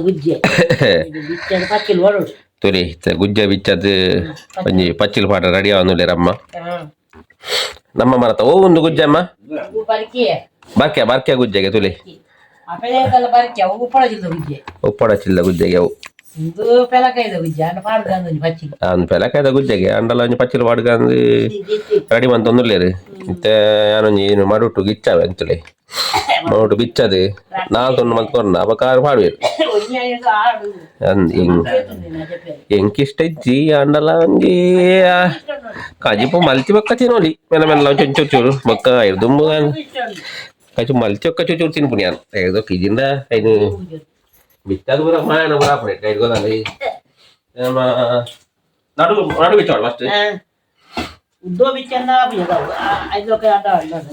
ಗುಜ್ಜೆ ಬಿಚ್ಚದ ಪಚ್ಚಿಲ್ ಬರೋಡು. ತುಲಿ, ಗುಜ್ಜೆ ಬಿಚ್ಚದ್ ಒಂಜಿ ಪಚ್ಚಿಲ್ ಪಾಡ ರೆಡಿ ಆವೊಂದುಲ್ಲೆರ್ ಅಮ್ಮ. ನಮ್ಮ ಮರತ ಓ ಒಂದು ಗುಜ್ಜೆ ಅಮ್ಮ. ಬರ್ಕೆ. ಬರ್ಕೆ, ಬರ್ಕೆ ಗುಜ್ಜೆಗೆ ತುಲಿ. ಅಪೆಲ್ಲ ಬರ್ಕೆ, ಅವು ಉಪ್ಪಳ ಚಿಲ್ದ ಗುಜ್ಜೆ. ಉಪ್ಪಡ ಚಿಲ್ಲ ಗುಜ್ಜೆಗೆ ಅವು. ಇದು ಪೆಲಕಾಯ್ದ ಗುಜ್ಜೆ ಅಂಡ ಪಾಡ್ದು ಒಂಜಿ ಪಚ್ಚಿಲ್. ಅಂದ್ ಪೆಲಕಾಯ್ದ ಗುಜ್ಜೆಗೆ ಅಂಡಲ ಒಂಜಿ ಪಚ್ಚಿಲ್ ಪಾಡ್ಗಂದು ರೆಡಿ ಮಂತೊಂದುಲ್ಲೆರ್. ಇತ್ತೆ ಯಾನೊಂಜಿ ಏನು ಮಡುಟು ಗಿಚ್ಚಾವೆ ಅಂತುಲೆ. ಮಡುಟು ಬಿಚ್ಚದು ನಾಲ್ ತುಂಡು ಮಂತ್ ಕೊರ್ನ ಅಪ ಕಾರ್ ಪಾಡುವೆರ್. ಒಂಜಿ ಆಡು. ಅಂದ್ ಎಂಕ್ ಇಷ್ಟ ಇಜ್ಜಿ. ಅಂಡಲ ಒಂಜಿ ಕಜಿಪು ಮಲ್ತಿ ಬೊಕ್ಕ ತಿನೊಲಿ ಮೆಲ್ಲ ಮೆಲ್ಲ ಒಂಚೂರು ಚೂರು ಬೊಕ್ಕ. ದುಂಬು ಕಜಿ ಮಲ್ತಿ ಬೊಕ್ಕ ಚೂರು ಚೂರು ತಿನ್ಪುನಿ ಯಾನ್. ಐದು ಕಿಜಿಂದ ಐನು ಬಿಚ್ಚದು ಪೂರ ಮಾಯನ ಪೂರ ಆಪುನೆ. ಐದು ಗೊತ್ತಲ್ಲ, ನಮ್ಮ ನಡು ನಡು ಬಿಚ್ಚಾಡು ಫಸ್ಟ್. ಉದ್ದೋ ಬಿಚ್ಚನ್ನ ಐದೊಕ್ಕ ಆಟ.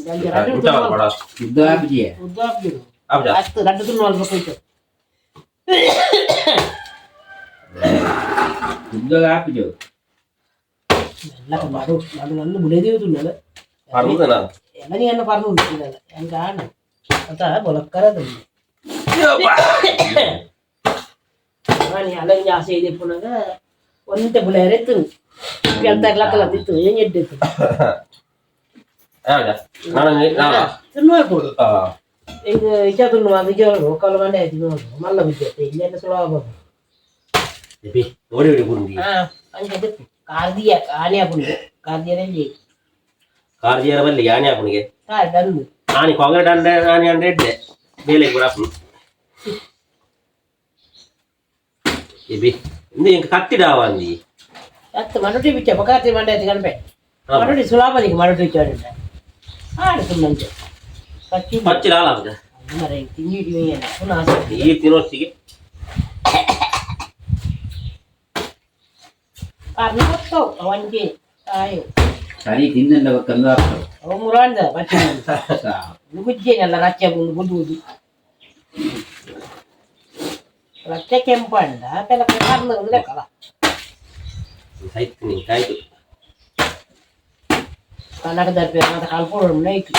ಬೇಡ. ಉದ್ದ ಆಪಿಜೆ. ಉದ್ದೋ ಆಪಿಜು. ಆಪುಜಾ? ಅಷ್ಟು ರಡ್ಡು ತುಂಡು ಮಲ್ಪ ಹೋಯ್ತು. ಉದ್ದ ಆಪಿಜು. ಎಲ್ಲ ಮಾಡು ಮಾಡು ನನ್ನ ಬುಲೇದೇವು ತುಂಡಲ್ಲ. ಪರ್ದುನಾ? ಎಲ್ಲ ನೀ ಅನ್ನ ಪರ್ದು ಉಂಟು ಹೆಂಗ ಅಂತ ಬೊಲಕ್ಕರ ತುಂಡು. ಅಲ್ಲ, ಜಾಸ್ತಿ ಇಪ್ಪುನಾಗ ಒಂತೆ ಬುಲೇರೆ ಇತ್ತು, ಬೆಳ್ತಾಗ್ಲಕ್ಕಲ್ಲ ತಿತ್ತು ಏನ್ ಎಡ್ಡಿತ್ತು. ಆಪುಜಾ? ನಾನು ನಾನು ತಿನ್ನುವ ಕೊಡು. ಈಗ ಇಚ ತುಂಡು ಅದು ಇಚ ಕಲ್ಲು ಮಂಡೆ ಆಯ್ತು ನೋಡು. ಮಲ್ಲ ಬುದ್ಧಿ ಇಲ್ಲೆಲ್ಲ ಸುಲಭ. ಓಡಿ ಓಡಿ ಗುಂಡಿ. ಹಾ, ಅಂಚ ಕಾರ್ದಿಯ ಆನೆ ಆಪುಂಡು, ಕಾರ್ದಿಯದಲ್ಲಿ. ಕಾರ್ದಿಯರ ಬಲ್ಲಿ ಯಾನೆ ಆಪುನಿಗೆ. ಕಾರ್ ಡಂದು. ಆನಿ ಕಾಂಗ್ರೆಟ್ ಅಂಡೆ ಆನಿ ಅಂಡೆ ಇಡ್ಡೆ ಬೇಲೆ ಕೂಡ ಆಪುನು. ಎಬಿ ಇಂದು ಎಂಕ್ ಕತ್ತಿಡಾವ ಅಂದಿ. ಅತ್ತು ಮನುಟಿ ಬಿಚ್ಚ ಬಕಾತಿ ಮಂಡೆ ಆಯ್ತು ಕಣಪೆ. ಮನುಟಿ ಸುಲಾಪದಿಗೆ ಮನುಟಿ ಬಿಚ್ಚ ಆಡು ಸುಮ್ಮಂಚೆ ಪಚ್ಚಿ. ಪಚ್ಚಿಲ ಆಲಾಪುಜ. ಮರ ತಿಂಡಿ ಪುನಃ ಆಸೆ. ಈ ತಿನ್ನೋಷ್ಟಿಗೆ. ಕಾರ್ನ ಹೊತ್ತವು ಒಂಜಿ ತಾಯು. ಸರಿ, ತಿಂದಂಡ ಬೊಕ್ಕ ಆಗ್ತವೆ. ಅವು ಮುರಾಂದ ಪಚ್ಚಿ ಗುಜ್ಜೆನೆಲ್ಲ ರಚ್ಚೆ ಬಂದು ಗುದ್ದುವುದು. ರಚ್ಚೆ ಕೆಂಪಂಡ ಪೆಲ ಕಾರ್ನ ಒಂದು ಲೆಕ್ಕಲ್ಲ. ಆಯ್ತು, ನಿಂಗೆ ಆಯ್ತು. ಕನ್ನಡ ದರ್ಪೆ ಮತ್ತೆ ಕಲ್ಪೋಡು ನೈಕ್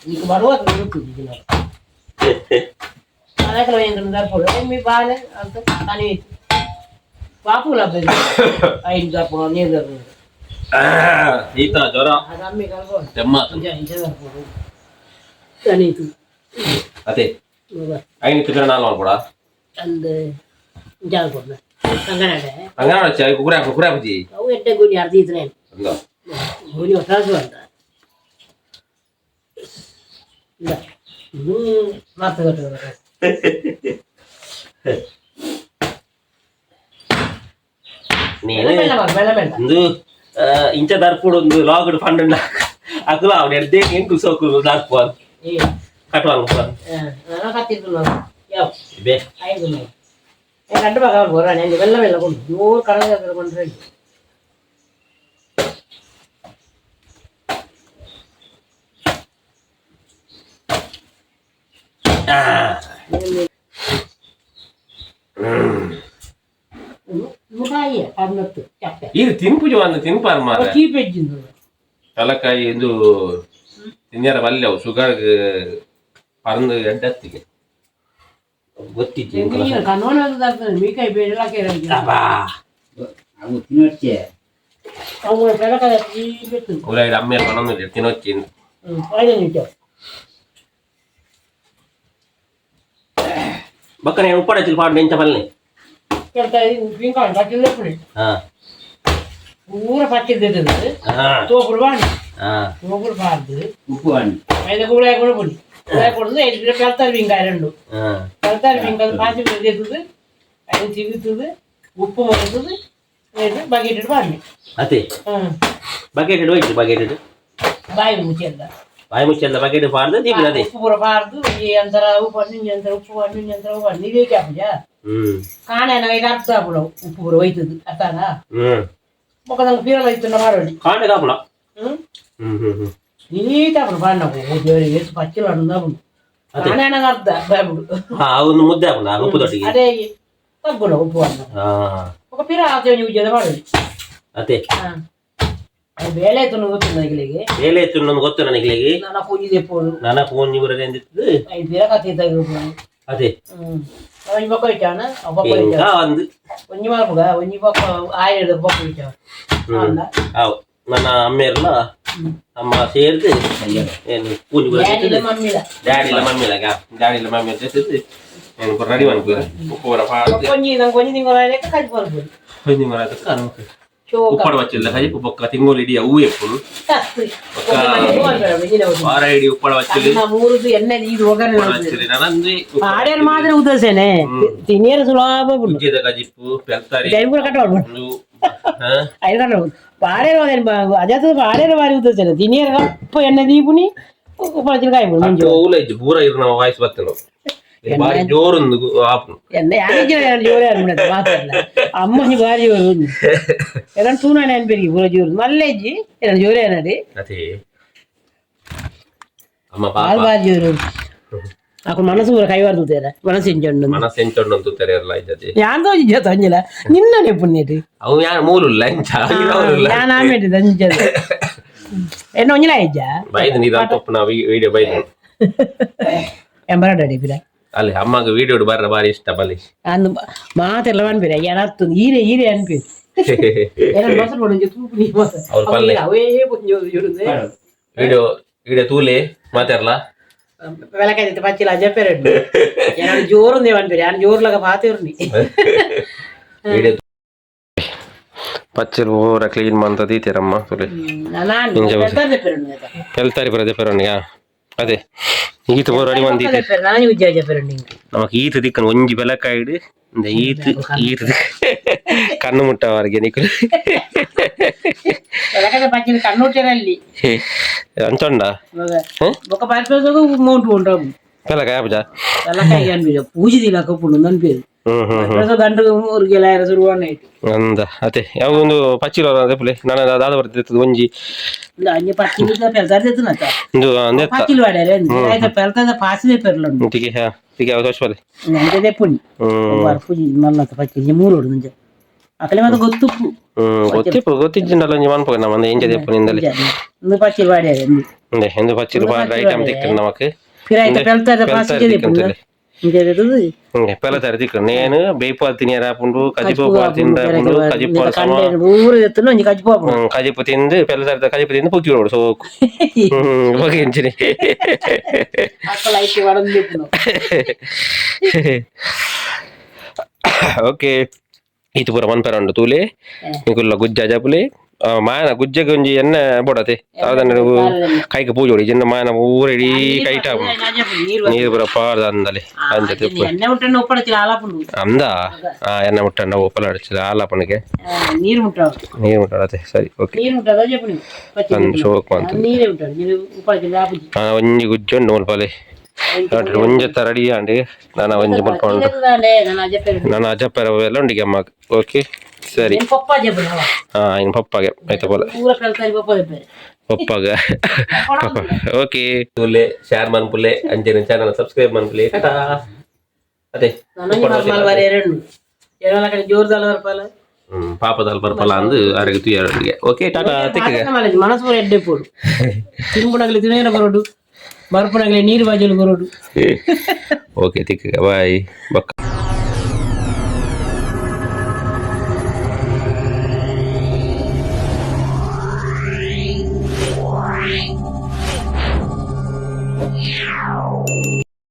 నీకు బరువు దొరుకుతుంది. కనకలో ఎందుకు దర్పడు మీ బాగానే అంత కానీ పాపు లభ్యం ఐదు దర్పడు నీరు దర్పడు. ಈತ ಜ್ವರ. ಅದು ಅಮ್ಮಿ ಕಲ್ಪೋಡು. ತೆಮ್ಮ. ಇಂಚ ದರ್ಪಡು కానీ ಅದೇ ಐನು ತಿಕ್ಕ ನಾಲ್ ಮಾಡ್ಕೊಡ. ಅಂದ ಇಂಚ ಸಂಗನಾಡೆ. ಹಂಗಾರ ಕುಕುರೆ ಕುಕುರೆ ಬುಜ್ಜಿ. ಅವು ಎಡ್ಡೆ ಗುಣಿ ಅರ್ಧ ಇದ್ರೆ ಅಂದ. ಗುಣಿ ಹೊಸ ಅಂತ ಇಲ್ಲ, ಇದು ಮಾತು. ನೀನು ಮೆಲ್ಲ ಮೆಲ್ಲ ಮೆಲ್ಲ. ಒಂದು ಇಂಚ ದರ್ಪುಡು ಒಂದು ಲಾಗ್ಡ್ ಫಂಡ್ ಅಕುಲ ಅವನು ಎಡ್ದೆ ಎಂಕು ಸೋಕು ದರ್ಪು ಏ ಕಟ್ಟುವಂಗ. ಕತ್ತಿದ್ದು ಯಾವ ಬೇ. ಐದು రెండు బాగా పోరాని వెళ్ళ వెళ్ళకుండా నూరు కళ కొంటారు. ಮುಖಾಯಿ ಪರ್ನತ್ತು ಚಪ್ಪೆ. ಇದು ತಿನ್ಪುಜು ಅಂದ್ ತಿನ್ಪಾರ್ ಮಾರ. ಚೀಪ್ ಎಜ್ಜಿಂದು. ತಲಕಾಯಿ ಇದು ತಿನ್ಯಾರ ಬಲ್ಲೆ ಅವು ಶುಗರ್ ಪರಂದು ಎಡ್ಡತ್ತಿಗೆ ಗೊತ್ತಿಜ್ಜಿ. ಕನೋನ ಮೀಕಾಯಿ ಬೇರೆ. ಅಬ್ಬಾ. ಅವು ತಿನ್ನೊಚ್ಚೆ. ಅವು ಪೆಲಕಾಯಿ ಚೀಪ್ ಇತ್ತು. ಉಲಾಯಿಡ್ ಅಮ್ಮೇಲೆ ಪನೊಂದು ತಿನ್ನೊಚ್ಚಿ. ಐದು ನಿಮಿಷ. ಬಕ್ಕನೆ ಉಪ್ಪಡ ಚಿಲ್ ಪಾಡ್ ಎಂಚ ಪಲ್ನೆ. ఇంకా పచ్చి ఎప్పుడు ಹಾ. పూర పచ్చి తింటుంది. ಹಾ. తోపుడు వాడి. ಹಾ. తోపుడు పాడదు. ఉప్పు వాడిని. ఐదు కూడా కూడా పొడి పొడి ఐదు కిలో పెడతారు. ఇంకా రెండు ಹಾ. పెడతారు. ఇంకా పాచి చేస్తుంది, అది తిరుగుతుంది, ఉప్పు మరుగుతుంది, బకెట్ పాడి. ಅದೇ ಬಕೆಟ್ ಹೋಯ್ತು ಬಕೆಟ್. ಬಾಯಿ ಮುಚ್ಚಲ್ಲ. ಬಾಯಿ ಮುಚ್ಚಲ್ಲ, ಬಕೆಟ್ ಪಾಡ್ದು ದೀಪಿನ ಅದೇ. ಉಪ್ಪು ಪೂರ ಪಾಡ್ದು ಅಂತರ ಉಪ್ಪು ಹಣ್ಣು ಅಂತರ ಉಪ್ಪು ಹಣ್ಣು ಅಂತರ ಉಪ್ಪು ಹಣ್ಣು ನೀವೇ ಹಾಪುಜ. ಕಾಣೆ ಐದು ಅರ್ಥ ಆಪುಣ ಉಪ್ಪು ಪೂರ ಹೋಯ್ತದೆ ಅರ್ಥಾನ. ఒక దానికి పీరలు అవుతున్న వాడు. ಕಾಂಡೆ ಕಾಪುಣ. ಹ್ಮ್. ಹ್ಮ್ ಹ್ಮ್ ಹ್ಮ್ నీట్ అప్పుడు పాడినాకు వేసి పచ్చిలు అడుందాము ಅದೇ. అర్థ భయపడు. ಹಾ, ಒಂದು ಮುದ್ದೆ ಹಾಪುಣ ಉಪ್ಪು ದೊಟ್ಟಿಗೆ. అదే తగ్గున ఉప్పు అన్న. ಹಾ. ఒక పీర ఆచరణ వాడు. ಅದೇ. ಬೇಳೆ ತುಣ್ಣು ಗೊತ್ತು ನನಗೆ. ಬೇಲೆ ಎತ್ತು ಗೊತ್ತು ನನಗೆ. ನನ್ನ ಪೂಜೆ ದೆಪ್ಪೋಡು. ನನ್ನ ಫೋನ್ ಇವರೇ ಎಂದಿತ್ತು. ಐದು ಪೀರ ಕತ್ತಿ ತಗ್ಗು. ಅದೇ. ಹ್ಮ್. ಒಂಜಿ ಬೊಕ್ಕ ಇಚ್ಚಾವನ ಬೊಕ್ಕ ಎಂಕ ಅಂದ್ ಒಂಜಿ ಮಲ್ಪುಗ ಒಂಜಿ ಬೊಕ್ಕ ಆಯಿದ ಬೊಕ್ಕ ಇಚ್ಚಾವ ಅಲ್ಲ. ಅವು ನನ್ನ ಅಮ್ಮೆರ್ಲ ಅಮ್ಮ ಸೇರ್ದು ಏನು ಪೂಜೆ ಪೂರ ಡ್ಯಾಡಿಲ ಮಮ್ಮಿಲ. ಡ್ಯಾಡಿಲ ಮಮ್ಮಿಲ, ಡ್ಯಾಡಿಲ ಮಮ್ಮಿ ಸೇರ್ದು ಏನು ಪೂರ ರೆಡಿ ಮನ್ಪುವೆರ್ ಉಪ್ಪು ಪೂರ ಪಾಡ್ದು. ಒಂಜಿ ನಂಗೆ ಒಂಜಿ ತಿಂಗಳು ಆಯ್ಲೆಕ್ಕ ಕಜಿ ಬರ್ಬೋದು. ಒಂಜಿ ಮರ ಅದಕ್ಕೆ ಶೋಕ. ಉಪ್ಪಡ ಬಚ್ಚಿಲ್ಲ ಕಜಿಪು ಬೊಕ್ಕ ತಿಂಗೊಲು ಇಡೀ ಅವು ಎಪ್ಪುನು. ವಾರ ಇಡೀ ಉಪ್ಪಡ ಬಚ್ಚಿಲ್. ಮೂರುದು ಎಣ್ಣೆ ಇದು ಒಗ್ಗರಣೆ. ಉಪ್ಪಡ ಬಚ್ಚಿಲ್ ನನಂದು. ಪಾಡ್ಯಾರ ಮಾತ್ರ ಉದಾಸೇನೆ ತಿನಿಯರ ಸುಲಭ ಬಿಡು. ಉಜ್ಜೆದ ಕಜಿಪು ಪೆಲ್ತಾರಿ. ಟೈಮ್ ಕೂಡ ಕಟ್ ಮಾಡ್ಬೋದು. ಒಂದು ಹಾ. ಐದು ಕಟ್ ಮಾಡ್ಬೋದು. ಪಾಡ್ಯಾರ ಅದೇ ಪಾಡ್ಯಾರ ಬಾರಿ ಉದಾಸೇನೆ ತಿನಿಯರ ಕಪ್ಪ ಎಣ್ಣೆ ದೀಪುನಿ ಉಪ್ಪಳ ಕಾಯ್ಬೋದು ಮುಂಜೆ. ಅವು ಇಜ್ಜಿ ಪೂರ ಇರು ನಮ್ಮ ವಾಯ್ಸ್ ಬತ್ತನು ಬಾರಿ ಜೋರುಂದು ಆಪುನು. ಎಣ್ಣೆ ಯಾರಿಗೆ ಜೋರೇ ಅನ್ಬಿಡತ್ತೆ ಮಾತಾಡಲ್ಲ ಅಮ್ಮ ಬಾರಿ ಜೋರು ಎಲ್ಲ ತೂನಾನೆ ಅನ್ಬೇರಿ ಪೂರ ಜೋರು ಮಲ್ಲೇಜ್ಜಿ ಎಲ್ಲ ಜೋರೇ ಅನ್ನಡಿ. ಅದೇ ಅಮ್ಮ ಬಾಲ್ ಪಾಪ. ಬಾರಿ ಜೋರು ಅప్పుడు మనసు కూడా కైవారుతారా మనసు ఇంచండు. ಮನಸ್ಸು ಎಂಚೊಂಡು ತೂತಾರೆ ಎಲ್ಲ ಇದ್ದದೆ. ಯಾಂದೋ ಜೊತೆ ಅಂಜಿಲ್ಲ ನಿನ್ನ ನೆಪ್ಪುನೇటి. ಅವು ಯಾರು ಮೂಲುಲ್ಲ ಇಂಚ ಅವರುಲ್ಲ. ഞാൻ ആമേటి దంచదు എന്നെ ഒഞ്ഞിലായിച്ച. ಬೈದು ನೀರು ತಪ್ಪು ನಾವು ವಿಡಿಯೋ ಬೈದು. ಎಂಬರಡಿ ಬಿರ. ಅಲ್ಲಿ ಅಮ್ಮಗ ವಿಡಿಯೋ ಬರ್ರ ಬಾರಿ ಇಷ್ಟ ಬಲಿ. ಅಂದು ಮಾತೆಲ್ಲ ಅನ್ಪಿರ ಏನಾಗ್ತದೆ ಈರೆ ಈರೆ ಅನ್ಪಿ ಏನ ಮೊಸರು ಬಡಂಜೆ ತೂಪು ನೀ ಮಾತ. ಅವ್ರ ಪಲ್ಲೆ. ಅವೇ ಪುಂಜೋ ಜೋರುಂದೆ. ವಿಡಿಯೋ ವಿಡಿಯೋ ತೂಲೆ ಮಾತಾಡ್ಲ. వెలకైతే పచ్చిలా చెప్పారండి ఏనాడు జోరుంది ఏమనిపిరు ఆయన జోరులాగా పాతేరుని. ವಿಡಿಯೋ ಪಚ್ಚಲು ಪೂರ ಕ್ಲೀನ್ ಮಂತ ದೀತೀರಮ್ಮ ತುಲೆ. చెప్పారండి. వెళ్తారు ఇప్పుడు అదే ಪರವಣಿಗ ಅದೇ ಈತ ಪೂರ ರೆಡಿ ಮಂದಿ. చెప్పారు నాన్న ఉద్యోగ చెప్పారండి ఇంకా. ನಮಕ್ ಈತ ದಿಕ್ಕನ್ ಒಂಜಿ ಬೆಲಕಾಯಿಡು ಇಂದ ಈತ್ ಈತ ಕಣ್ಣು ಮುಟ್ಟವರೆಗೆ ನಿಕುಲು. వెలకైతే పచ్చిలు కన్నుట్టేరల్లి. ಅಂಚೊಂಡ. ఒక పది మౌంట్ ఉంటాము. ಬೆಲಕಾಯ ಪೂಜಾ. వెలకాయ అనిపించదు పూజ తినకప్పుడు అనిపించదు. ಹ್ಮ್ ಹ್ಮ್ ಹ್ಮ್. ಗಂಟು ಊರಿಗೆಲ್ಲ ಶುರುವಾನ ಇಟ್ಟು. ಅಂದ ಅದೇ ಯಾವ ಒಂದು ಪಚ್ಚಿಲ ಅದೇ ಪುಲೆ ನಾನು ದಾದ ಬರ್ತಿತ್ತು ಒಂಜಿ. అన్ని పచ్చిలు పెడతారు తెత్తున్నట్ట. ಒಂದು ಅಂದೆತ್ತ. పచ్చిలు వాడారు అయితే పెడతా పాసిదే పెరలు. ತಿಗೆ ಹಾ ತಿಗೆ ಅವ ತೋಚ್ಪಲೆ. అంతే పుణి. ಹ್ಮ್. పూజ మళ్ళీ పచ్చి మూడు నుంచి అక్కడే మాత్రం గొత్తుప్పు. ಹ್ಮ್ ಗೊತ್ತಿಪ್ಪು ಗೊತ್ತಿಜ್ಜಿಂಡಲ್ಲ ಒಂಜಿ ಮನ್ಪು ನಮ್ಮ ಅಂದ ಎಂಜ ದೇಪು ನಿಂದಲ್ಲಿ. ఎందుకు పచ్చిలు వాడారు ಇಂದೆ ಎಂದು ಪಚ್ಚಿಲು ಬಾರ ಐಟಮ್ ತಿಕ್ಕರು ನಮಕ್. ఫిర్ అయితే పెడతారు పాసిదే ತಿಕ್ಕಂತಲೆ. ఇంకేది. పెళ్ళతారు తిక్కు నేను ಬೇಯ್ಪಾಲ್ ತಿನಿಯರ ಆಪುಂಡು ಕಜಿಪು ಪಾಲ್ ತಿಂದ ಆಪುಂಡು ಕಜಿಪು ಸಮ. ఊరు ఎత్తున్నా ఇంక కచ్చిపోపు. ಕಜಿಪು ತಿಂದು పెళ్ళతారు కజిపు తింದು పుక్కి ಬಿಡು ಸೋಕು ಹ್ಮ್ ಬಗೆ ಎಂಚಿನಿ. అక్కడ అయితే వాడని చెప్పినావు. ಓಕೆ ಈತ ಪೂರ ಮನ್ಪೆರ ಉಂಡು ತೂಲೆ ನಿಕುಲ್ಲ ಗುಜ್ಜ ಜಪುಲೆ ಮಾಯನ ಗುಜ್ಜೆಗೆ ಒಂಜಿ ಎಣ್ಣೆ ಬೋಡತೆ ಅದನ್ನ ಕೈಗೆ ಪೂಜೆ ಹೊಡಿ ಚಿನ್ನ ಮಾಯನ ಊರ ಇಡೀ ಕೈಟ್ ಆಪುಂಡು ನೀರು ಪೂರ ಪಾರ್ದ ಅಂದಲೆ ಅಂಚ ತಿಪ್ಪು. ఎన్న ఉంటే ఒప్పడచ్చు ఆలాపుండు. ಅಂದ ಎಣ್ಣೆ ಮುಟ್ಟಂಡ ಒಪ್ಪಲ ಅಡಿಚದ ಆಲಪನಿಗೆ. నీరు ఉంటావు. ನೀರು ಮುಟ್ಟಾಡತೆ ಸರಿ ಓಕೆ. నీరు ఉంటుందా చెప్పు నువ్వు పచ్చి. ಅಂದ್ ಶೋಕ್ ಮಂತು. నీరే ఉంటాడు నీరు ఉప్పడచ్చు ఆపుజి. ಒಂಜಿ ಗುಜ್ಜೆ ಉಂಡು ಮುಲ್ಪಲೆ ಒಂಜೆತ್ತ ರೆಡಿ ಆಂಡ್ ನಾನು ಒಂಜಿ ಮುಲ್ಪ ಉಂಡು. చెప్పారు. ನಾನು ಅಜಪ್ಪರ ಎಲ್ಲ ಉಂಡಿಗೆ ಅಮ್ಮ ಓಕೆ ಸರಿ. నేను పప్ప చెప్పు. ಹಾ ಇನ್ನು ಪಪ್ಪಾಗೆ ಆಯ್ತಾ ಪೋಲೆ. ఊర పెడతారు పప్ప చెప్పారు. ಪಪ್ಪಾಗ ಓಕೆ ತುಲೆ ಶೇರ್ ಮನ್ಪುಲೆ ಅಂಚನೆ ಚಾನಲ್ ಸಬ್ಸ್ಕ್ರೈಬ್ ಮನ್ಪುಲೆ ಟಾಟಾ ಅದೇ. రెండు అక్కడ జోరు తలవరపాలి. ಪಾಪದ ಬರ್ಪಲ ಅಂದು ಅರೆಗೆ ತುಯ್ಯಾರಿಗೆ ಓಕೆ ಟಾಟಾ ತಿಕ್ಕಿಗೆ. మనసు కూడా ఎడ్డెప్పుడు తినుపునగలి తినేన కొరడు బరుపునగలి నీరు బాజీలు కొరడు. ಓಕೆ ತಿಕ್ಕಿಗೆ ಬಾಯ್ ಬಕ್ಕ.